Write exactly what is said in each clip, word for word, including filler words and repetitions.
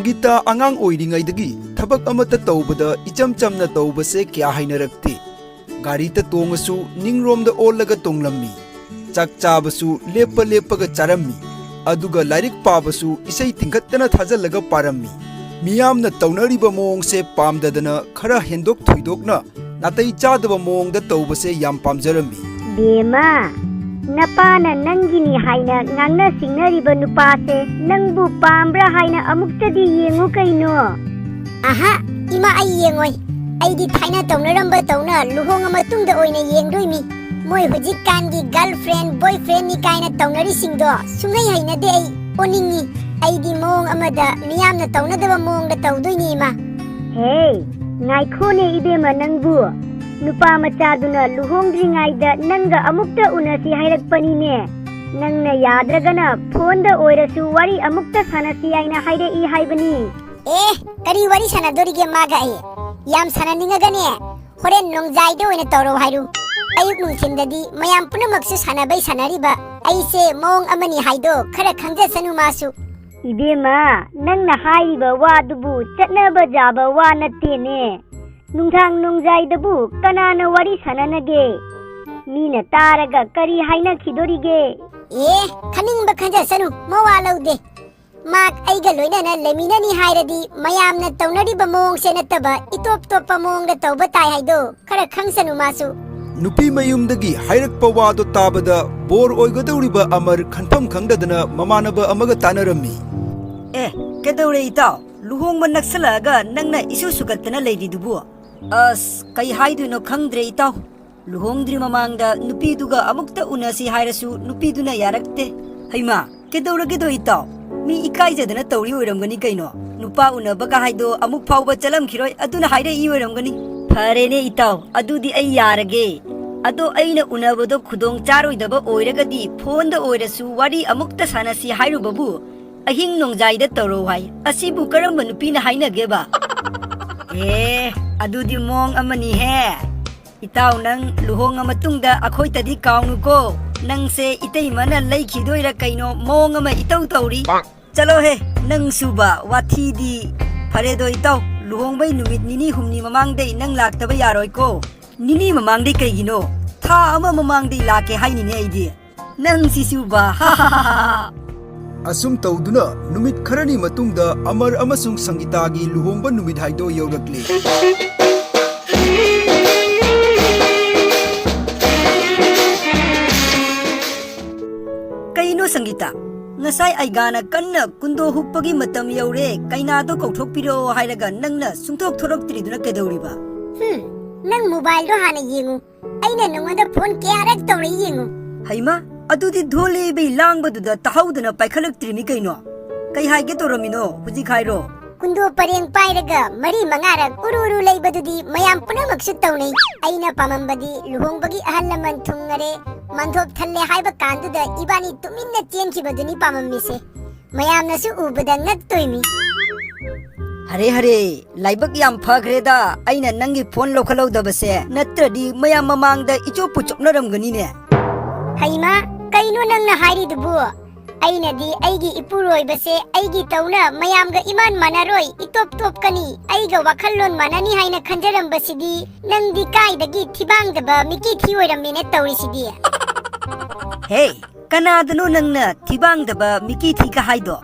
Guitar ꯑꯉꯥꯡ ꯑꯣꯏꯔꯤꯉꯩꯗꯒꯤ ꯊꯕꯛ ꯑꯃꯠꯇ ꯇꯧꯕꯗ ꯏꯆꯝ ꯆꯝꯅ ꯇꯧꯕꯁꯦ ꯀꯌꯥ ꯍꯩꯅꯔꯛꯇꯦ꯫ ꯒꯥꯔꯤꯇ ꯇꯣꯡꯉꯁꯨ ꯅꯤꯡꯔꯣꯝꯗ ꯑꯣꯜꯂꯒ ꯇꯣꯡꯂꯝꯃꯤ꯫ ꯆꯥꯛ ꯆꯥꯕꯁꯨ ꯂꯦꯞꯄ ꯂꯦꯞꯄꯒ ꯆꯥꯔꯝꯃꯤ꯫ ꯑꯗꯨꯒ ꯂꯥꯏꯔꯤꯛ ꯄꯥꯕꯁꯨ ꯏꯁꯩ ꯊꯤꯡꯒꯠꯇꯅ ꯊꯥꯖꯜꯂꯒ ꯄꯥꯔꯝꯃꯤ꯫ ꯃꯤꯌꯥꯝꯅ ꯇꯧꯅꯔꯤꯕ ꯃꯑꯣꯡꯁꯦ ꯄꯥꯝꯗꯗꯅ ꯈꯔ ꯍꯦꯟꯗꯣꯛ ꯊꯣꯏꯗꯣꯛꯅ ꯅꯥꯇꯩ ꯆꯥꯗꯕ ꯃꯑꯣꯡꯗ ꯇꯧꯕꯁꯦ ꯌꯥꯝ ꯄꯥꯝꯖꯔꯝꯃꯤ꯫ ꯕꯦꯝꯃ, ꯅꯄꯥꯅ ꯅꯪꯒꯤꯅꯤ ꯍꯥꯏꯅ ꯉꯥꯡꯅ ꯁꯤꯡꯅꯔꯤꯕ ꯅꯨꯄꯥꯁꯦ ꯅꯪꯕꯨ ꯄꯥꯝꯕ꯭ꯔꯥ ꯍꯥꯏꯅ ꯑꯃꯨꯛꯇꯗꯤ ꯌꯦꯡꯉꯨ ꯀꯩꯅꯣ꯫ ꯑꯍꯥ, ꯏꯃꯥ, ꯑꯩ ꯌꯦꯡꯉꯣꯏ꯫ ꯑꯩꯗꯤ ꯊꯥꯏꯅ ꯇꯧꯅꯔꯝꯕ ꯇꯧꯅ ꯂꯨꯍꯣꯡꯉ ꯃꯇꯨꯡꯗ ꯑꯣꯏꯅ ꯌꯦꯡꯗꯣꯏꯃꯤ꯫ ꯃꯣꯏ ꯍꯧꯖꯤꯛꯀꯥꯟꯒꯤ girlfriend, boyfriendꯅꯤ ꯀꯥꯏꯅ ꯇꯧꯅꯔꯤꯁꯤꯡꯗꯣ ꯁꯨꯡꯍꯩ ꯍꯩꯅꯗꯦ ꯑꯩ꯫ ꯑꯣꯅꯤꯡꯉꯤ꯫ ꯑꯩꯗꯤ ꯃꯑꯣꯡ ꯑꯃꯗ ꯃꯤꯌꯥꯝꯅ ꯇꯧꯅꯗꯕ ꯃꯑꯣꯡꯗ ꯇꯧꯗꯣꯏꯅꯦ, ꯏꯃꯥ꯫ ꯍꯦ, ꯉꯥꯏꯈꯣꯅꯦ ꯏꯕꯦꯝꯃ ꯅꯪꯕꯨ꯫ ꯅꯨꯄꯥ ꯃꯆꯥꯗꯨꯅ ꯂꯨꯍꯣꯡꯗ꯭ꯔꯤꯉꯩꯗ ꯅꯪꯒ ꯑꯃꯨꯛꯇ ꯎꯅꯁꯤ ꯍꯥꯏꯔꯛꯄꯅꯤꯅꯦ꯫ ꯅꯪꯅ ꯌꯥꯗ꯭ꯔꯒꯅ ꯐꯣꯟꯗ ꯑꯣꯏꯔꯁꯨ ꯋꯥꯔꯤ ꯑꯃꯨꯛꯇ ꯁꯥꯟꯅꯁꯤ ꯍꯥꯏꯅ ꯍꯥꯏꯔꯛꯏ ꯍꯥꯏꯕꯅꯤ꯫ ꯑꯦ, ꯀꯔꯤ ꯋꯥꯔꯤ ꯁꯥꯟꯅꯗꯣꯔꯤꯒꯦ ꯃꯥꯒ ꯑꯩ? ꯌꯥꯝ ꯁꯥꯟꯅꯅꯤꯡꯉꯒꯅꯦ, ꯍꯣꯔꯦꯟ ꯅꯣꯡꯖꯥꯏꯗ ꯑꯣꯏꯅ ꯇꯧꯔꯣ ꯍꯥꯏꯔꯨ꯫ ꯑꯌꯨꯛ ꯅꯨꯡꯊꯤꯟꯗꯗꯤ ꯃꯌꯥꯝ ꯄꯨꯝꯅꯃꯛꯁꯨ ꯁꯥꯟꯅꯕꯩ ꯁꯥꯟꯅꯔꯤꯕ, ꯑꯩꯁꯦ ꯃꯑꯣꯡ ꯑꯃꯅꯤ ꯍꯥꯏꯗꯣ ꯈꯔ ꯈꯪꯖꯁꯅꯨ ꯃꯥꯁꯨ꯫ ꯏꯕꯦꯝꯃ, ꯅꯪꯅ ꯍꯥꯏꯔꯤꯕ ꯋꯥꯗꯨꯕꯨ ꯆꯠꯅꯕ ꯌꯥꯕ ꯋꯥ ꯅꯠꯇꯦꯅꯦ꯫ ꯅꯨꯡꯗꯥꯡ ꯅꯣꯡꯖꯥꯏꯗꯕꯨ ꯀꯅꯥꯅ ꯋꯥꯔꯤ ꯁꯥꯟꯅꯅꯒꯦ? ꯃꯤꯅ ꯇꯥꯔꯒ ꯀꯔꯤ ꯍꯥꯏꯅꯈꯤꯗꯣꯔꯤꯒꯦ? ꯑꯦ, ꯈꯟꯅꯤꯡꯕ ꯈꯟꯖꯁꯅꯨ, ꯃꯋꯥ ꯂꯧꯗꯦ꯫ ꯃꯥ ꯑꯩꯒ ꯂꯣꯏꯅꯅ ꯂꯩꯃꯤꯟꯅꯅꯤ ꯍꯥꯏꯔꯗꯤ ꯃꯌꯥꯝꯅ ꯇꯧꯅꯔꯤꯕ ꯃꯑꯣꯡꯁꯦ ꯅꯠꯇꯕ ꯏꯇꯣꯞ ꯇꯣꯞꯄ ꯃꯑꯣꯡꯗ ꯇꯧꯕ ꯇꯥꯏ ꯍꯥꯏꯗꯣ ꯈꯔ ꯈꯪꯁꯅꯨ ꯃꯥꯁꯨ꯫ ꯅꯨꯄꯤ ꯃꯌꯨꯝꯗꯒꯤ ꯍꯥꯏꯔꯛꯄ ꯋꯥꯗꯣ ꯇꯥꯕꯗ ꯕꯣꯔ ꯑꯣꯏꯒꯗꯧꯔꯤꯕ ꯑꯃꯔ ꯈꯟꯐꯝ ꯈꯪꯗꯗꯅ ꯃꯃꯥꯟꯅꯕ ꯑꯃꯒ ꯇꯥꯟꯅꯔꯝꯃꯤ꯫ ꯑꯦ, ꯀꯩꯗꯧꯔꯦ ꯏꯇꯥꯎ? ꯂꯨꯍꯣꯡꯕ ꯅꯛꯁꯜꯂꯛꯑꯒ ꯅꯪꯅ ꯏꯁꯨ ꯁꯨꯒꯠꯇꯅ ꯂꯩꯔꯤꯗꯨꯕꯨ? ꯑꯁ, ꯀꯩ ꯍꯥꯏꯗꯣꯏꯅꯣ ꯈꯪꯗ꯭ꯔꯦ ꯏꯇꯥꯎ꯫ ꯂꯨꯍꯣꯡꯗ꯭ꯔꯤ ꯃꯃꯥꯡꯗ ꯅꯨꯄꯤꯗꯨꯒ ꯑꯃꯨꯛꯇ ꯎꯅꯁꯤ ꯍꯥꯏꯔꯁꯨ ꯅꯨꯄꯤꯗꯨꯅ ꯌꯥꯔꯛꯇꯦ꯫ ꯍꯩꯃꯥ, ꯀꯩꯗꯧꯔꯒꯦꯗꯣ ꯏꯇꯥꯎ? ꯃꯤ ꯏꯀꯥꯏꯖꯗꯅ ꯇꯧꯔꯤ ꯑꯣꯏꯔꯝꯒꯅꯤ ꯀꯩꯅꯣ꯫ ꯅꯨꯄꯥ ꯎꯅꯕꯒ ꯍꯥꯏꯗꯣ ꯑꯃꯨꯛ ꯐꯥꯎꯕ ꯆꯠꯂꯝꯈꯤꯔꯣꯏ, ꯑꯗꯨꯅ ꯍꯥꯏꯔꯛꯏ ꯑꯣꯏꯔꯝꯒꯅꯤ꯫ ꯐꯔꯦꯅꯦ ꯏꯇꯥꯎ, ꯑꯗꯨꯗꯤ ꯑꯩ ꯌꯥꯔꯒꯦ꯫ ꯑꯗꯣ ꯑꯩꯅ ꯎꯅꯕꯗꯣ ꯈꯨꯗꯣꯡ ꯆꯥꯔꯣꯏꯗꯕ ꯑꯣꯏꯔꯒꯗꯤ ꯐꯣꯟꯗ ꯑꯣꯏꯔꯁꯨ ꯋꯥꯔꯤ ꯑꯃꯨꯛꯇ ꯁꯥꯟꯅꯁꯤ ꯍꯥꯏꯔꯨꯕꯕꯨ ꯑꯍꯤꯡ ꯅꯣꯡꯖꯥꯏꯗ ꯇꯧꯔꯣ ꯍꯥꯏ꯫ ꯑꯁꯤꯕꯨ ꯀꯔꯝꯕ ꯅꯨꯄꯤꯅ ꯍꯥꯏꯅꯒꯦꯕ? ꯑꯦ, ꯑꯗꯨꯗꯤ ꯃꯑꯣꯡ ꯑꯃꯅꯤꯍꯦ꯫ ꯏꯇꯥꯎ, ꯅꯪ ꯂꯨꯍꯣꯡꯉ ꯃꯇꯨꯡꯗ ꯑꯩꯈꯣꯏꯇꯗꯤ ꯀꯥꯎꯅꯨꯀꯣ꯫ ꯅꯪꯁꯦ ꯏꯇꯩꯃꯅ ꯂꯩꯈꯤꯗꯣꯏꯔ ꯀꯩꯅꯣ, ꯃꯑꯣꯡ ꯑꯃ ꯏꯇꯧ ꯇꯧꯔꯤ꯫ ꯆꯠꯂꯣꯍꯦ, ꯅꯪꯁꯨꯕ, ꯋꯥꯊꯤꯗꯤ꯫ ꯐꯔꯦꯗꯣ ꯏꯇꯥꯎ, ꯂꯨꯍꯣꯡꯕꯩ ꯅꯨꯃꯤꯠ ꯅꯤꯅꯤ ꯍꯨꯝꯅꯤ ꯃꯃꯥꯡꯗꯩ ꯅꯪ ꯂꯥꯛꯇꯕ ꯌꯥꯔꯣꯏꯀꯣ꯫ ꯅꯤꯅꯤ ꯃꯃꯥꯡꯗꯩ ꯀꯩꯒꯤꯅꯣ? ꯊꯥ ꯑꯃ ꯃꯃꯥꯡꯗꯩ ꯂꯥꯛꯀꯦ ꯍꯥꯏꯅꯤꯅꯦ ꯑꯩꯗꯤ꯫ ꯅꯪꯁꯤꯁꯨꯕ, ꯍꯥ ꯍꯥ ꯍꯥ ꯍꯥ꯫ ꯑꯁꯨꯝ ꯇꯧꯗꯨꯅ ꯅꯨꯃꯤꯠ ꯈꯔꯅꯤ ꯃꯇꯨꯡꯗ ꯑꯃꯔ ꯑꯃꯁꯨꯡ ꯁꯪꯒꯤꯇꯥꯒꯤ ꯂꯨꯍꯣꯡꯕ ꯅꯨꯃꯤꯠ ꯍꯥꯏꯗꯣ ꯌꯧꯔꯛꯂꯦ꯫ ꯀꯩꯅꯣ ꯁꯪꯒꯤꯇꯥ? ꯉꯁꯥꯏ ꯑꯩꯒꯥꯅ ꯀꯟꯅ "ꯀꯨꯟꯗꯣ ꯍꯨꯛꯄꯒꯤ ꯃꯇꯝ ꯌꯧꯔꯦ, ꯀꯩꯅꯥꯗꯣ ꯀꯧꯊꯣꯛꯄꯤꯔꯛꯑꯣ" ꯍꯥꯏꯔꯒ ꯅꯪꯅ ꯁꯨꯡꯊꯣꯛ ꯊꯣꯔꯛꯇ꯭ꯔꯤꯗꯨꯅ ꯀꯩꯗꯧꯔꯤꯕ? ꯍꯨꯝ, ꯅꯪ ꯃꯣꯕꯥꯏꯜꯗꯣ ꯍꯥꯟꯅ ꯌꯦꯡꯉꯨ꯫ ꯑꯩꯅ ꯅꯉꯣꯟꯗ ꯐꯣꯟ ꯀꯌꯥꯔꯛ ꯇꯧꯔꯛꯏ ꯌꯦꯡꯉꯨ꯫ ꯍꯩꯃꯥ, ꯑꯗꯨꯗꯤ ꯙꯣꯂꯦꯕꯩ ꯂꯥꯡꯕꯗꯨꯗ ꯇꯥꯍꯧꯗꯅ ꯄꯥꯏꯈꯠꯂꯛꯇ꯭ꯔꯤꯅꯤ ꯀꯩꯅꯣ꯫ ꯀꯩ ꯍꯥꯏꯒꯦ ꯇꯧꯔꯝꯃꯤꯅꯣ ꯍꯧꯖꯤꯛ ꯍꯥꯏꯔꯣ꯫ ꯀꯨꯟꯗꯣ ꯄꯔꯦꯡ ꯄꯥꯏꯔꯒ ꯃꯔꯤ ꯃꯉꯥꯔꯛ ꯎꯔꯨ ꯎꯔꯨ ꯂꯩꯕꯗꯨꯗꯤ ꯃꯌꯥꯝ ꯄꯨꯝꯅꯃꯛꯁꯨ ꯇꯧꯅꯩ꯫ ꯑꯩꯅ ꯄꯥꯝꯃꯝꯕꯗꯤ ꯂꯨꯍꯣꯡꯕꯒꯤ ꯑꯍꯜ ꯂꯃꯟ ꯊꯨꯡꯉꯔꯦ, ꯃꯥꯟꯗꯣꯞ ꯊꯜꯂꯦ ꯍꯥꯏꯕ ꯀꯥꯟꯗꯨꯗ ꯏꯕꯥꯅꯤ ꯇꯨꯃꯤꯟꯅ ꯆꯦꯟꯈꯤꯕꯗꯨꯅꯤ ꯄꯥꯝꯃꯝꯃꯤꯁꯦ꯫ ꯃꯌꯥꯝꯅꯁꯨ ꯎꯕꯗ ꯉꯛꯇꯣꯏꯃꯤ꯫ ꯍꯔꯦ ꯍꯔꯦ, ꯂꯥꯏꯕꯛ ꯌꯥꯝ ꯐꯈ꯭ꯔꯦꯗ ꯑꯩꯅ ꯅꯪꯒꯤ ꯐꯣꯟ ꯂꯧꯈꯠꯍꯧꯗꯕꯁꯦ, ꯅꯠꯇ꯭ꯔꯗꯤ ꯃꯌꯥꯝ ꯃꯃꯥꯡꯗ ꯏꯆꯣꯞꯄꯨ ꯆꯣꯞꯅꯔꯝꯒꯅꯤꯅꯦ꯫ ꯍꯩꯃꯥ, ꯀꯩꯅꯣ ꯅꯪꯅ ꯍꯥꯏꯔꯤꯗꯨꯕꯨ? ꯑꯩꯅꯗꯤ ꯑꯩꯒꯤ ꯏꯄꯨꯔꯣꯏꯕꯁꯦ ꯑꯩꯒꯤ ꯇꯧꯅ ꯃꯌꯥꯝꯒ ꯏꯃꯥꯟ ꯃꯥꯟꯅꯔꯣꯏ, ꯏꯇꯣꯞ ꯇꯣꯞꯀꯅꯤ, ꯑꯩꯒ ꯋꯥꯈꯜꯂꯣꯟ ꯃꯥꯟꯅꯅꯤ ꯍꯥꯏꯅ ꯈꯟꯖꯔꯝꯕꯁꯤꯗꯤ, ꯅꯪꯗꯤ ꯀꯥꯏꯗꯒꯤ ꯊꯤꯕꯥꯡꯗꯕ ꯃꯤꯀꯤ ꯊꯤ ꯑꯣꯏꯔꯝꯃꯦꯅꯦ ꯇꯧꯔꯤꯁꯤꯗꯤ꯫ ꯍꯦ, ꯀꯅꯥꯗꯅꯣ ꯅꯪꯅ ꯊꯤꯕꯥꯡꯗꯕ ꯃꯤꯀꯤ ꯊꯤꯒ ꯍꯥꯏꯗꯣ?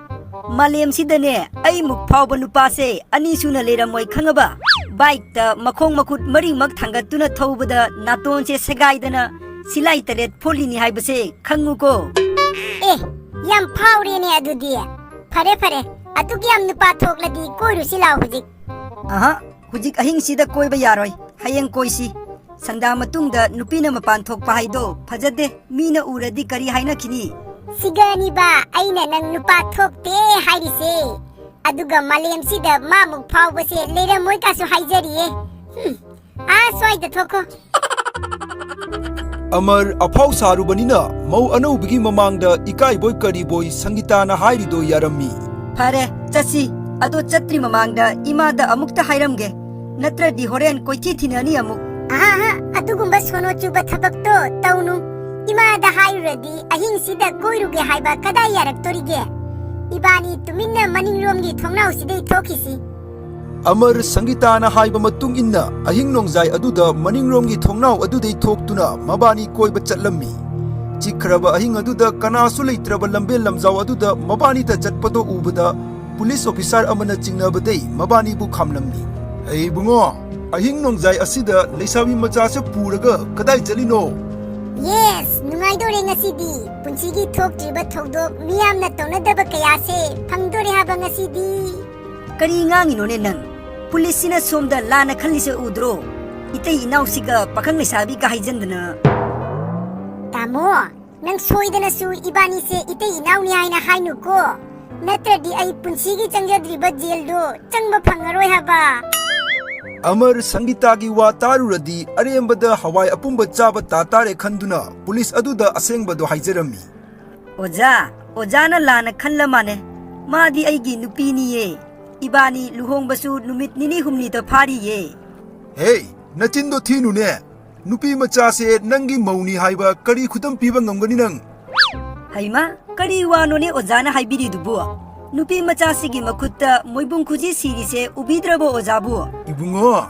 ꯃꯥꯂꯦꯝꯁꯤꯗꯅꯦ, ꯑꯩꯃꯨꯛ ꯐꯥꯎꯕ ꯅꯨꯄꯥꯁꯦ ꯑꯅꯤ ꯁꯨꯅ ꯂꯩꯔꯝꯃꯣꯏ ꯈꯪꯉꯕ? ꯕꯥꯏꯛꯇ ꯃꯈꯣꯡ ꯃꯈꯨꯠ ꯃꯔꯤꯃꯛ ꯊꯥꯡꯒꯠꯇꯨꯅ ꯊꯧꯕꯗ ꯅꯥꯇꯣꯟꯁꯦ ꯁꯦꯒꯥꯏꯗꯅ ꯁꯤꯂꯥꯏ ꯇꯔꯦꯠ ꯐꯣꯠꯂꯤꯅꯤ ꯍꯥꯏꯕꯁꯦ ꯈꯪꯉꯨꯀꯣ꯫ ꯑꯦ, ꯌꯥꯝ ꯐꯥꯎꯔꯦꯅꯦ ꯑꯗꯨꯗꯤ꯫ ꯐꯔꯦ ꯐꯔꯦ, ꯑꯗꯨꯛ ꯌꯥꯝ ꯅꯨꯄꯥ ꯊꯣꯛꯂꯗꯤ ꯀꯣꯏꯔꯨꯁꯤ ꯂꯥꯎ ꯍꯧꯖꯤꯛ꯫ ꯑꯍ, ꯍꯧꯖꯤꯛ ꯑꯍꯤꯡꯁꯤꯗ ꯀꯣꯏꯕ ꯌꯥꯔꯣꯏ, ꯍꯌꯦꯡ ꯀꯣꯏꯁꯤ꯫ ꯁꯟꯗꯥ ꯃꯇꯨꯡꯗ ꯅꯨꯄꯤꯅ ꯃꯄꯥꯟ ꯊꯣꯛꯄ ꯍꯥꯏꯗꯣ ꯐꯖꯗꯦ, ꯃꯤꯅ ꯎꯔꯗꯤ ꯀꯔꯤ ꯍꯥꯏꯅꯈꯤꯅꯤ? ꯁꯤꯒꯅꯤꯕ, ꯑꯩꯅ ꯅꯪ ꯅꯨꯄꯥ ꯊꯣꯛꯇꯦ ꯍꯥꯏꯔꯤꯁꯦ꯫ ꯑꯗꯨꯒ ꯃꯥꯂꯦꯝꯁꯤꯗ ꯃꯥꯃꯨꯛ ꯐꯥꯎꯕꯁꯦ ꯂꯩꯔꯝꯃꯣꯏ ꯀꯥꯁꯨ ꯍꯥꯏꯖꯔꯤꯌꯦ꯫ ꯍꯨꯝ, ꯑꯥ ꯁ꯭ꯋꯥꯏꯗ ꯊꯣꯛꯈꯣ꯫ ꯑꯃꯔ ꯑꯐꯥꯎ ꯁꯥꯔꯨꯕꯅꯤꯅ ꯃꯧ ꯑꯅꯧꯕꯤꯒꯤ ꯃꯃꯥꯡꯗ ꯏꯀꯥꯏꯕꯣꯏ ꯀꯔꯤꯕꯣꯏ ꯁꯪꯒꯤꯇꯥꯅ ꯍꯥꯏꯔꯤꯗꯣ ꯌꯥꯔꯝꯃꯤ꯫ ꯐꯔꯦ, ꯆꯠꯁꯤ꯫ ꯑꯗꯣ ꯆꯠꯇ꯭ꯔꯤ ꯃꯃꯥꯡꯗ ꯏꯃꯥꯗ ꯑꯃꯨꯛꯇ ꯍꯥꯏꯔꯝꯒꯦ, ꯅꯠꯇ꯭ꯔꯗꯤ ꯍꯣꯔꯦꯟ ꯀꯣꯏꯊꯤ ꯊꯤꯅꯅꯤ ꯑꯃꯨꯛ꯫ ꯑꯍꯥ, ꯑꯍꯥ, ꯑꯗꯨꯒꯨꯝꯕ ꯁꯣꯅꯣ ꯆꯨꯕ ꯊꯕꯛꯇꯣ ꯇꯧꯅꯨ꯫ ꯏꯃꯥꯗ ꯍꯥꯏꯔꯨꯔꯗꯤ ꯑꯍꯤꯡꯁꯤꯗ ꯀꯣꯏꯔꯨꯒꯦ ꯍꯥꯏꯕ ꯀꯗꯥꯏ ꯌꯥꯔꯛꯇꯣꯔꯤꯒꯦ? ꯏꯕꯥꯅꯤ ꯇꯨꯃꯤꯟꯅ ꯃꯅꯤꯡꯔꯣꯝꯒꯤ ꯊꯣꯡꯅꯥꯎꯁꯤꯗꯩ ꯊꯣꯛꯈꯤꯁꯤ꯫ ꯑꯃꯔ ꯁꯪꯒꯤꯇꯥꯅ ꯍꯥꯏꯕ ꯃꯇꯨꯡ ꯏꯟꯅ ꯑꯍꯤꯡ ꯅꯣꯡꯖꯥꯏ ꯑꯗꯨꯗ ꯃꯅꯤꯡꯔꯣꯝꯒꯤ ꯊꯣꯡꯅꯥꯎ ꯑꯗꯨꯗꯩ ꯊꯣꯛꯇꯨꯅ ꯃꯕꯥꯅꯤ ꯀꯣꯏꯕ ꯆꯠꯂꯝꯃꯤ꯫ ꯆꯤꯛꯈ꯭ꯔꯕ ꯑꯍꯤꯡ ꯑꯗꯨꯗ ꯀꯅꯥꯁꯨ ꯂꯩꯇ꯭ꯔꯕ ꯂꯝꯕꯦꯜ ꯂꯝꯖꯥꯎ ꯑꯗꯨꯗ ꯃꯕꯥꯅꯤꯇ ꯆꯠꯄꯗꯣ ꯎꯕꯗ ꯄꯨꯂꯤꯁ ꯑꯣꯐꯤꯁꯥꯔ ꯑꯃꯅ ꯆꯤꯡꯅꯕꯗꯩ ꯃꯕꯥꯅꯤꯕꯨ ꯈꯥꯝꯂꯝꯃꯤ꯫ "ꯑꯩ ꯏꯕꯨꯡꯉꯣ, ꯑꯍꯤꯡ ꯅꯣꯡꯖꯥꯏ ꯑꯁꯤꯗ ꯂꯩꯁꯥꯕꯤ ꯃꯆꯥꯁꯦ ꯄꯨꯔꯒ ꯀꯗꯥꯏ ꯆꯠꯂꯤꯅꯣ?" ꯌꯦꯁ, ꯅꯨꯡꯉꯥꯏꯗꯣꯔꯦ ꯉꯁꯤꯗꯤ꯫ ꯄꯨꯟꯁꯤꯒꯤ ꯊꯣꯛꯇ꯭ꯔꯤꯕ ꯊꯧꯗꯣꯛ, ꯃꯤꯌꯥꯝꯅ ꯇꯧꯅꯗꯕ ꯀꯌꯥꯁꯦ ꯐꯪꯗꯣꯔꯦ ꯍꯥꯏꯕ ꯉꯁꯤꯗꯤ꯫ ꯀꯔꯤ ꯉꯥꯡꯉꯤꯅꯣꯅꯦ ꯅꯪ? ꯄꯨꯂꯤꯁꯁꯤꯅ ꯁꯣꯝꯗ ꯂꯥꯟꯅ ꯈꯜꯂꯤꯁꯦ ꯎꯗ꯭ꯔꯣ? ꯏꯇꯩ ꯏꯅꯥꯎꯁꯤꯒ ꯄꯥꯈꯪ ꯂꯩꯁꯥꯕꯤꯒ ꯍꯥꯏꯖꯟꯗꯅ꯫ ꯇꯥꯃꯣ, ꯅꯪ ꯁꯣꯏꯗꯅꯁꯨ ꯏꯕꯥꯅꯤꯁꯦ ꯏꯇꯩ ꯏꯅꯥꯎꯅꯤ ꯍꯥꯏꯅ ꯍꯥꯏꯅꯨꯀꯣ꯫ ꯅꯠꯇ꯭ꯔꯗꯤ ꯑꯩ ꯄꯨꯟꯁꯤꯒꯤ ꯆꯪꯖꯗ꯭ꯔꯤꯕ ꯖꯦꯜꯗꯣ ꯆꯪꯕ ꯐꯪꯉꯔꯣꯏ ꯍꯥꯏꯕ꯫ ꯑꯃꯔ ꯁꯪꯒꯤꯇꯥꯒꯤ ꯋꯥ ꯇꯥꯔꯨꯔꯗꯤ ꯑꯔꯦꯝꯕꯗ ꯍꯋꯥꯏ ꯑꯄꯨꯝꯕ ꯆꯥꯕ ꯇꯥ ꯇꯥꯔꯦ ꯈꯟꯗꯨꯅ ꯄꯨꯂꯤꯁ ꯑꯗꯨꯗ ꯑꯁꯦꯡꯕꯗꯣ ꯍꯥꯏꯖꯔꯝꯃꯤ꯫ ꯑꯣꯖꯥ, ꯑꯣꯖꯥꯅ ꯂꯥꯟꯅ ꯈꯜꯂ ꯃꯥꯅꯦ꯫ ꯃꯥꯗꯤ ꯑꯩꯒꯤ ꯅꯨꯄꯤꯅꯤꯌꯦ꯫ ꯏꯕꯥꯅꯤ ꯂꯨꯍꯣꯡꯕꯁꯨ ꯅꯨꯃꯤꯠ ꯅꯤꯅꯤ ꯍꯨꯝꯅꯤꯗ ꯐꯥꯔꯤꯌꯦ꯫ ꯍꯦ, ꯅꯆꯤꯟꯗꯣ ꯊꯤꯅꯨꯅꯦ꯫ ꯅꯨꯄꯤ ꯃꯆꯥꯁꯦ ꯅꯪꯒꯤ ꯃꯧꯅꯤ ꯍꯥꯏꯕ ꯀꯔꯤ ꯈꯨꯗꯝ ꯄꯤꯕ ꯉꯝꯒꯅꯤ ꯅꯪ? ꯍꯩꯃꯥ, ꯀꯔꯤ ꯋꯥꯅꯣꯅꯦ ꯑꯣꯖꯥꯅ ꯍꯥꯏꯕꯤꯔꯤꯗꯨꯕꯨ? ꯅꯨꯄꯤ ꯃꯆꯥꯁꯤꯒꯤ ꯃꯈꯨꯠꯇ ꯃꯣꯏꯕꯨꯡ ꯈꯨꯖꯤ ꯁꯤꯔꯤꯁꯦ ꯎꯕꯤꯗ꯭ꯔꯕꯣ ꯑꯣꯖꯥꯕꯨ? ꯏꯕꯨꯡꯉꯣ,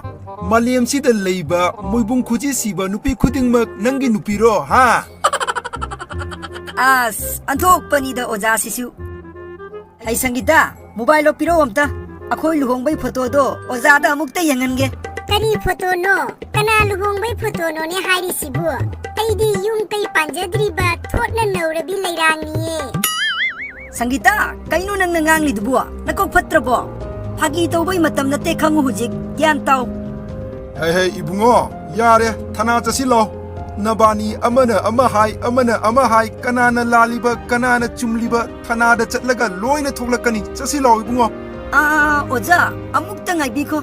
ꯃꯥꯂꯦꯝꯁꯤꯗ ꯂꯩꯕ ꯃꯣꯏꯕꯨꯡ ꯈꯨꯖꯤ ꯁꯤꯕ ꯅꯨꯄꯤ ꯈꯨꯗꯤꯡꯃꯛ ꯅꯪꯒꯤ ꯅꯨꯄꯤꯔꯣ, ꯍꯥ? ꯑꯁ, ꯑꯣꯟꯊꯣꯛꯄꯅꯤꯗ ꯑꯣꯖꯥꯁꯤꯁꯨ꯫ ꯍꯩ ꯁꯪꯒꯤꯇꯥ, ꯃꯣꯕꯥꯏꯜꯗꯣ ꯄꯤꯔꯛꯑꯣ ꯑꯝꯇ꯫ ꯑꯩꯈꯣꯏ ꯂꯨꯍꯣꯡꯕꯩ ꯐꯣꯇꯣꯗꯣ ꯑꯣꯖꯥꯗ ꯑꯃꯨꯛꯇ ꯌꯦꯡꯍꯟꯒꯦ꯫ ꯀꯔꯤ ꯐꯣꯇꯣꯅꯣ? ꯀꯅꯥ ꯂꯨꯍꯣꯡꯕꯩ ꯐꯣꯇꯣꯅꯣꯅꯦ ꯍꯥꯏꯔꯤꯁꯤꯕꯨ? ꯑꯩꯗꯤ ꯌꯨꯝ ꯀꯩ ꯄꯥꯟꯖꯗ꯭ꯔꯤꯕ ꯊꯣꯠꯅ ꯅꯧꯔꯕꯤ ꯂꯩꯔꯥꯡꯅꯤꯌꯦ꯫ ꯁꯪꯒꯤꯇꯥ, ꯀꯩꯅꯣ ꯅꯪꯅ ꯉꯥꯡꯂꯤꯗꯨꯕꯨ? ꯅꯀꯣꯛ ꯐꯠꯇ꯭ꯔꯕꯣ? ꯐꯥꯒꯤ ꯇꯧꯕꯩ ꯃꯇꯝ ꯅꯠꯇꯦ, ꯈꯪꯉꯨ ꯍꯧꯖꯤꯛ꯫ ꯒ꯭ꯌꯥꯟ ꯇꯥꯎ꯫ ꯍꯦ, ꯍꯦ, ꯏꯕꯨꯡꯉꯣ, ꯌꯥꯔꯦ, ꯊꯅꯥ ꯆꯠꯁꯤꯜꯂꯣ꯫ ꯅꯕꯥꯅꯤ ꯑꯃꯅ ꯑꯃ ꯍꯥꯏ, ꯑꯃꯅ ꯑꯃ ꯍꯥꯏ, ꯀꯅꯥꯅ ꯂꯥꯜꯂꯤꯕ, ꯀꯅꯥꯅ ꯆꯨꯝꯂꯤꯕ, ꯊꯅꯥꯗ ꯆꯠꯂꯒ ꯂꯣꯏꯅ ꯊꯣꯛꯂꯛꯀꯅꯤ꯫ ꯆꯠꯁꯤꯜꯂꯣ, ꯏꯕꯨꯡꯉꯣ꯫ ꯑꯥ, ꯑꯣꯖꯥ, ꯑꯃꯨꯛꯇ ꯉꯥꯏꯕꯤꯈꯣ꯫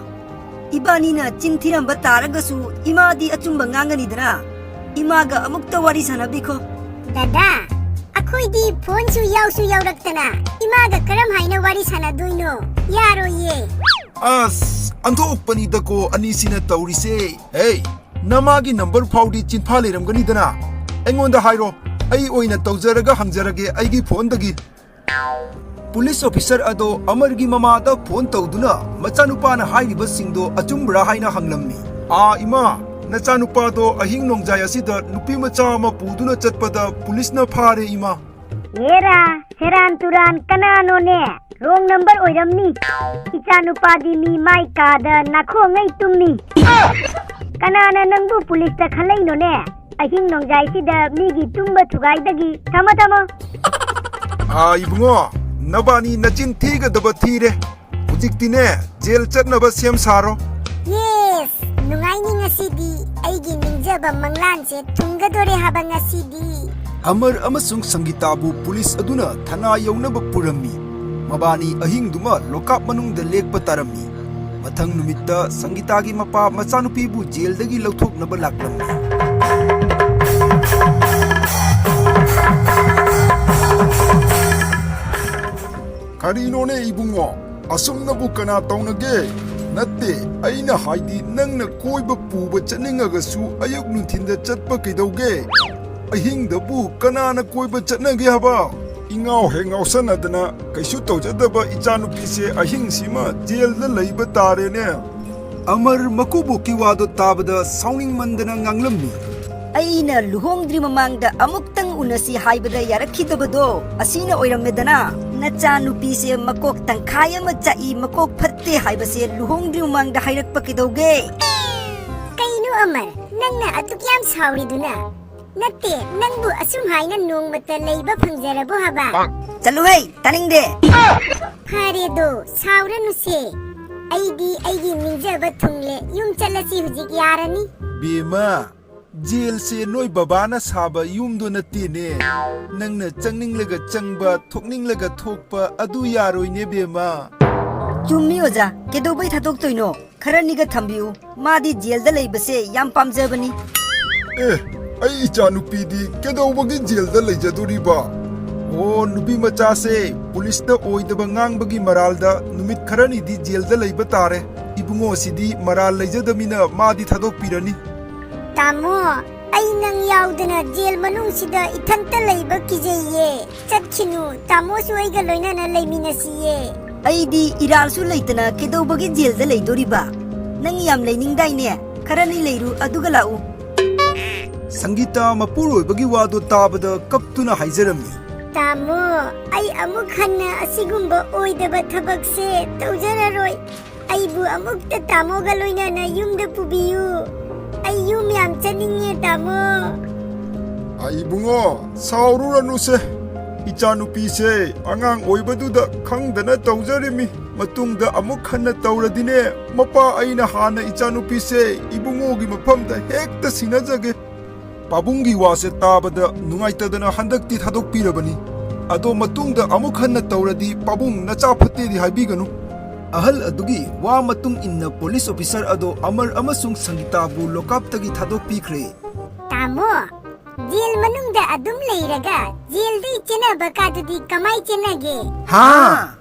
ꯏꯕꯥꯅꯤꯅ ꯆꯤꯟ ꯊꯤꯔꯝꯕ ꯇꯥꯔꯒꯁꯨ ꯏꯃꯥꯗꯤ ꯑꯆꯨꯝꯕ ꯉꯥꯡꯒꯅꯤꯗꯅ꯫ ꯏꯃꯥꯒ ꯑꯃꯨꯛꯇ ꯋꯥꯔꯤ ꯁꯥꯟꯅꯕꯤꯈꯣ꯫ ꯗꯗꯥ, ꯑꯩꯈꯣꯏꯗꯤ ꯐꯣꯟꯁꯨ ꯌꯥꯎꯁꯨ ꯌꯥꯎꯔꯛꯇꯅ ꯏꯃꯥꯒ ꯀꯔꯝ ꯍꯥꯏꯅ ꯋꯥꯔꯤ ꯁꯥꯟꯅꯗꯣꯏꯅꯣ? ꯌꯥꯔꯣꯏꯌꯦ꯫ ꯑꯁ, ꯑꯣꯟꯊꯣꯛꯄꯅꯤꯗꯀꯣ ꯑꯅꯤꯁꯤꯅ ꯇꯧꯔꯤꯁꯦ꯫ ꯍꯦ, ꯅꯃꯥꯒꯤ ꯅꯝꯕꯔ ꯐꯥꯎꯗꯤ ꯆꯤꯟꯐꯥ ꯂꯩꯔꯝꯒꯅꯤꯗꯅ꯫ ꯑꯩꯉꯣꯟꯗ ꯍꯥꯏꯔꯣ, ꯑꯩ ꯑꯣꯏꯅ ꯇꯧꯖꯔꯒ ꯍꯪꯖꯔꯒꯦ ꯑꯩꯒꯤ ꯐꯣꯟꯗꯒꯤ꯫ ꯄꯨꯂꯤꯁ ꯑꯣꯐꯤꯁꯔ ꯑꯗꯣ ꯑꯃꯔꯒꯤ ꯃꯃꯥꯗ ꯐꯣꯟ ꯇꯧꯗꯨꯅ ꯃꯆꯥꯅꯨꯄꯥꯅ ꯍꯥꯏꯔꯤꯕꯁꯤꯡꯗꯣ ꯑꯆꯨꯝꯕ꯭ꯔꯥ ꯍꯥꯏꯅ ꯍꯪꯂꯝꯃꯤ꯫ "ꯑꯥ, ꯏꯃꯥ, ꯅꯆꯥꯅꯨꯄꯥꯗꯣ ꯑꯍꯤꯡ ꯅꯣꯡꯖꯥꯏ ꯑꯁꯤꯗ ꯅꯨꯄꯤ ꯃꯆꯥ ꯑꯃ ꯄꯨꯗꯨꯅ ꯆꯠꯄꯗ ꯄꯨꯂꯤꯁꯅ ꯐꯥꯔꯦ, ꯏꯃꯥ"꯫ ꯍꯦꯔꯥ, ꯁꯦꯔꯥꯟ ꯇꯨꯔꯥꯟ ꯀꯅꯥꯅꯣꯅꯦ? ꯔꯣꯡ ꯅꯝꯕꯔ ꯑꯣꯏꯔꯝꯅꯤ꯫ ꯏꯆꯥꯅꯨꯄꯥꯗꯤ ꯃꯤ ꯃꯥꯏ ꯀꯥꯗ ꯅꯥꯈꯣꯡꯉꯩ ꯇꯨꯝꯃꯤ꯫ ꯀꯅꯥꯅ ꯅꯪꯕꯨ ꯄꯨꯂꯤꯁꯇ ꯈꯜꯂꯛꯏꯅꯣꯅꯦ? ꯑꯍꯤꯡ ꯅꯣꯡꯖꯥꯏꯁꯤꯗ ꯃꯤꯒꯤ ꯇꯨꯝꯕ ꯊꯨꯒꯥꯏꯗꯒꯤ꯫ ꯊꯝꯃꯣ, ꯊꯝꯃꯣ꯫ "ꯑꯥ, ꯏꯕꯨꯡꯉꯣ, ꯅꯕꯥꯅꯤ ꯅꯆꯤꯟ ꯊꯤꯒꯗꯕ ꯊꯤꯔꯦ꯫ ꯍꯧꯖꯤꯛꯇꯤꯅꯦ, ꯖꯦꯜ ꯆꯠꯅꯕ ꯁꯦꯝ ꯁꯥꯔꯣ"꯫ ꯌꯦꯁ! ꯅꯨꯡꯉꯥꯏꯅꯤ ꯉꯁꯤꯗꯤ꯫ ꯑꯩꯒꯤ ꯅꯤꯡꯖꯕ ꯃꯪꯂꯥꯟꯁꯦ ꯊꯨꯡꯒꯗꯣꯔꯦ ꯍꯥꯏꯕ ꯉꯁꯤꯗꯤ꯫ ꯑꯃꯔ ꯑꯃꯁꯨꯡ ꯁꯪꯒꯤꯇꯥꯕꯨ ꯄꯨꯂꯤꯁ ꯑꯗꯨꯅ ꯊꯅꯥ ꯌꯧꯅꯕ ꯄꯨꯔꯝꯃꯤ꯫ ꯃꯕꯥꯅꯤ ꯑꯍꯤꯡꯗꯨꯃ ꯂꯣꯀꯥꯞ ꯃꯅꯨꯡꯗ ꯂꯦꯛꯄ ꯇꯥꯔꯝꯃꯤ꯫ ꯃꯊꯪ ꯅꯨꯃꯤꯠꯇ ꯁꯪꯒꯤꯇꯥꯒꯤ ꯃꯄꯥ ꯃꯆꯥꯅꯨꯄꯤꯕꯨ ꯖꯦꯜꯗꯒꯤ ꯂꯧꯊꯣꯛꯅꯕ ꯂꯥꯛꯂꯝꯃꯤ꯫ "ꯀꯔꯤꯅꯣꯅꯦ ꯏꯕꯨꯡꯉꯣ? ꯑꯁꯨꯝꯅꯕꯨ ꯀꯅꯥ ꯇꯧꯅꯒꯦ? ꯅꯠꯇꯦ, ꯑꯩꯅ ꯍꯥꯏꯗꯤ ꯅꯪꯅ ꯀꯣꯏꯕ ꯄꯨꯕ ꯆꯠꯅꯤꯡꯉꯒꯁꯨ ꯑꯌꯨꯛ ꯅꯨꯡꯊꯤꯟꯗ ꯆꯠꯄ ꯀꯩꯗꯧꯒꯦ? ꯑꯍꯤꯡꯗꯕꯨ ꯀꯅꯥꯅ ꯀꯣꯏꯕ ꯆꯠꯅꯒꯦ ꯍꯥꯏꯕ? ꯏꯉꯥꯎ ꯍꯦꯛ ꯉꯥꯎꯁꯟꯅꯗꯅ ꯀꯩꯁꯨ ꯇꯧꯖꯗꯕ ꯏꯆꯥꯅꯨꯄꯤꯁꯦ ꯑꯍꯤꯡꯁꯤꯃ ꯖꯦꯜꯗ ꯂꯩꯕ ꯇꯥꯔꯦꯅꯦ"꯫ ꯑꯃꯔ ꯃꯀꯨꯕꯣꯛꯀꯤ ꯋꯥꯗꯣ ꯇꯥꯕꯗ ꯁꯥꯎꯅꯤꯡꯃꯟꯗꯅ ꯉꯥꯡꯂꯝꯃꯤ꯫ ꯑꯩꯅ ꯂꯨꯍꯣꯡꯗ꯭ꯔꯤ ꯃꯃꯥꯡꯗ ꯑꯃꯨꯛꯇꯪ ꯎꯅꯁꯤ ꯍꯥꯏꯕꯗ ꯌꯥꯔꯛꯈꯤꯗꯕꯗꯣ ꯑꯁꯤꯅ ꯑꯣꯏꯔꯝꯃꯦꯗꯅ꯫ ꯅꯆꯥꯅꯨꯄꯤꯁꯦ ꯃꯀꯣꯛ ꯇꯪꯈꯥꯏ ꯑꯃ ꯆꯥꯛꯏ, ꯃꯀꯣꯛ ꯐꯠꯇꯦ ꯍꯥꯏꯕꯁꯦ ꯂꯨꯍꯣꯡꯗ꯭ꯔꯤ ꯃꯃꯥꯡꯗ ꯍꯥꯏꯔꯛꯄ ꯀꯩꯗꯧꯒꯦ? ꯀꯩꯅꯣ ꯑꯃꯔ, ꯅꯪꯅ ꯑꯗꯨꯛ ꯌꯥꯝ ꯁꯥꯎꯔꯤꯗꯨꯅ? ꯅꯠꯇꯦ, ꯅꯪꯕꯨ ꯑꯁꯨꯝ ꯍꯥꯏꯅ ꯅꯣꯡꯃꯇ ꯂꯩꯕ ꯐꯪꯖꯔꯕꯣ ꯍꯥꯏꯕ? ꯆꯠꯂꯨꯍꯦ, ꯇꯥꯅꯤꯡꯗꯦ꯫ ꯐꯔꯦꯗꯣ, ꯁꯥꯎꯔꯅꯨꯁꯦ꯫ ꯑꯩꯗꯤ ꯑꯩꯒꯤ ꯅꯤꯡꯖꯕ ꯊꯨꯡꯂꯦ꯫ ꯌꯨꯝ ꯆꯠꯂꯁꯤ ꯍꯧꯖꯤꯛ, ꯌꯥꯔꯅꯤ꯫ ꯕꯦꯝꯃ, ꯖꯦꯜꯁꯦ ꯅꯣꯏ ꯕꯕꯥꯅ ꯁꯥꯕ ꯌꯨꯝꯗꯣ ꯅꯠꯇꯦꯅꯦ꯫ ꯅꯪꯅ ꯆꯪꯅꯤꯡꯂꯒ ꯆꯪꯕ, ꯊꯣꯛꯅꯤꯡꯂꯒ ꯊꯣꯛꯄ, ꯑꯗꯨ ꯌꯥꯔꯣꯏꯅꯦ ꯕꯦꯝꯃ꯫ ꯆꯨꯝꯃꯤ ꯑꯣꯖꯥ, ꯀꯩꯗꯧꯕꯩ ꯊꯥꯗꯣꯛꯇꯣꯏꯅꯣ? ꯈꯔꯅꯤꯒ ꯊꯝꯕꯤꯌꯨ, ꯃꯥꯗꯤ ꯖꯦꯜꯗ ꯂꯩꯕꯁꯦ ꯌꯥꯝ ꯄꯥꯝꯖꯕꯅꯤ꯫ ꯑꯦ, ꯑꯩ ꯏꯆꯥ ꯅꯨꯄꯤꯗꯤ ꯀꯩꯗꯧꯕꯒꯤ ꯖꯦꯜꯗ ꯂꯩꯖꯗꯣꯔꯤꯕ? ꯑꯣ, ꯅꯨꯄꯤ ꯃꯆꯥꯁꯦ ꯄꯨꯂꯤꯁꯇ ꯑꯣꯏꯗꯕ ꯉꯥꯡꯕꯒꯤ ꯃꯔꯥꯜꯗ ꯅꯨꯃꯤꯠ ꯈꯔꯅꯤꯗꯤ ꯖꯦꯜꯗ ꯂꯩꯕ ꯇꯥꯔꯦ꯫ ꯏꯕꯨꯡꯉꯣꯁꯤꯗꯤ ꯃꯔꯥꯜ ꯂꯩꯖꯗꯃꯤꯅ ꯃꯥꯗꯤ ꯊꯥꯗꯣꯛꯄꯤꯔꯅꯤ꯫ ꯇꯥꯃꯣ, ꯑꯩ ꯅꯪ ꯌꯥꯎꯗꯅ ꯖꯦꯜ ꯃꯅꯨꯡꯁꯤꯗ ꯏꯊꯟꯇ ꯂꯩꯕ ꯀꯤꯖꯩꯌꯦ꯫ ꯆꯠꯈꯤꯅꯨ, ꯇꯥꯃꯣꯁꯨ ꯑꯩꯒ ꯂꯣꯏꯅꯅ ꯂꯩꯃꯤꯟꯅꯁꯤꯌꯦ꯫ ꯑꯩꯗꯤ ꯏꯔꯥꯜꯁꯨ ꯂꯩꯇꯅ ꯀꯩꯗꯧꯕꯒꯤ ꯖꯦꯜꯗ ꯂꯩꯗꯣꯔꯤꯕ? ꯅꯪ ꯌꯥꯝ ꯂꯩꯅꯤꯡꯗꯥꯏꯅꯦ? ꯈꯔꯅꯤ ꯂꯩꯔꯨ, ꯑꯗꯨꯒ ꯂꯥꯛꯎ꯫ ꯁꯪꯒꯤꯇꯥ ꯃꯄꯨꯔꯣꯏꯕꯒꯤ ꯋꯥꯗꯨ ꯇꯥꯕꯗ ꯀꯞꯇꯨꯅ ꯍꯥꯏꯖꯔꯝꯃꯤ꯫ ꯇꯥꯃꯣ, ꯑꯩ ꯑꯃꯨꯛ ꯍꯟꯅ ꯑꯁꯤꯒꯨꯝꯕ ꯑꯣꯏꯗꯕ ꯊꯕꯛꯁꯦ ꯇꯧꯖꯔꯔꯣꯏ꯫ ꯑꯩꯕꯨ ꯑꯃꯨꯛꯇ ꯇꯥꯃꯣꯒ ꯂꯣꯏꯅꯅ ꯌꯨꯝꯗ ꯄꯨꯕꯤꯌꯨ꯫ ꯑꯩ ꯌꯨꯝ ꯌꯥꯝ ꯆꯠꯅꯤꯡꯉꯦ, ꯇꯥꯃꯣ꯫ ꯑ, ꯏꯕꯨꯡꯉꯣ, ꯁꯥꯎꯔꯨꯔꯅꯨꯁꯦ꯫ ꯏꯆꯥꯅꯨꯄꯤꯁꯦ ꯑꯉꯥꯡ ꯑꯣꯏꯕꯗꯨꯗ ꯈꯪꯗꯅ ꯇꯧꯖꯔꯤꯃꯤ꯫ ꯃꯇꯨꯡꯗ ꯑꯃꯨꯛ ꯍꯟꯅ ꯇꯧꯔꯗꯤꯅꯦ, ꯃꯄꯥ ꯑꯩꯅ ꯍꯥꯟꯅ ꯏꯆꯥꯅꯨꯄꯤꯁꯦ ꯏꯕꯨꯡꯉꯣꯒꯤ ꯃꯐꯝꯗ ꯍꯦꯛꯇ ꯁꯤꯟꯅꯖꯒꯦ꯫ ꯄꯥꯕꯨꯡꯒꯤ ꯋꯥꯁꯦ ꯇꯥꯕꯗ ꯅꯨꯡꯉꯥꯏꯇꯗꯅ ꯍꯟꯗꯛꯇꯤ ꯊꯥꯗꯣꯛꯄꯤꯔꯕꯅꯤ꯫ ꯑꯗꯣ ꯃꯇꯨꯡꯗ ꯑꯃꯨꯛ ꯍꯟꯅ ꯇꯧꯔꯗꯤ ꯄꯥꯕꯨꯡ ꯅꯆꯥ ꯐꯠꯇꯦꯗꯤ ꯍꯥꯏꯕꯤꯒꯅꯨ꯫ ꯑꯍꯜ ꯑꯗꯨꯒꯤ ꯋꯥ ꯃꯇꯨꯡ ꯏꯟꯅ ꯄꯨꯂꯤꯁ ꯑꯣꯐꯤꯁꯔ ꯑꯗꯣ ꯑꯃꯔ ꯑꯃꯁꯨꯡ ꯁꯪꯒꯤꯇꯥꯕꯨ ꯂꯣꯀꯞꯇꯒꯤ ꯊꯥꯗꯣꯛꯄꯤꯈ꯭ꯔꯦ꯫ ꯇꯥꯃꯣ, ꯖꯦꯜ ꯃꯅꯨꯡꯗ ꯑꯗꯨꯝ ꯂꯩꯔꯒ ꯖꯦꯜꯗꯩ ꯆꯦꯟꯅꯕ ꯀꯥꯗꯨꯗꯤ ꯀꯃꯥꯏ ꯆꯦꯟꯅꯒꯦ? ꯍꯥ?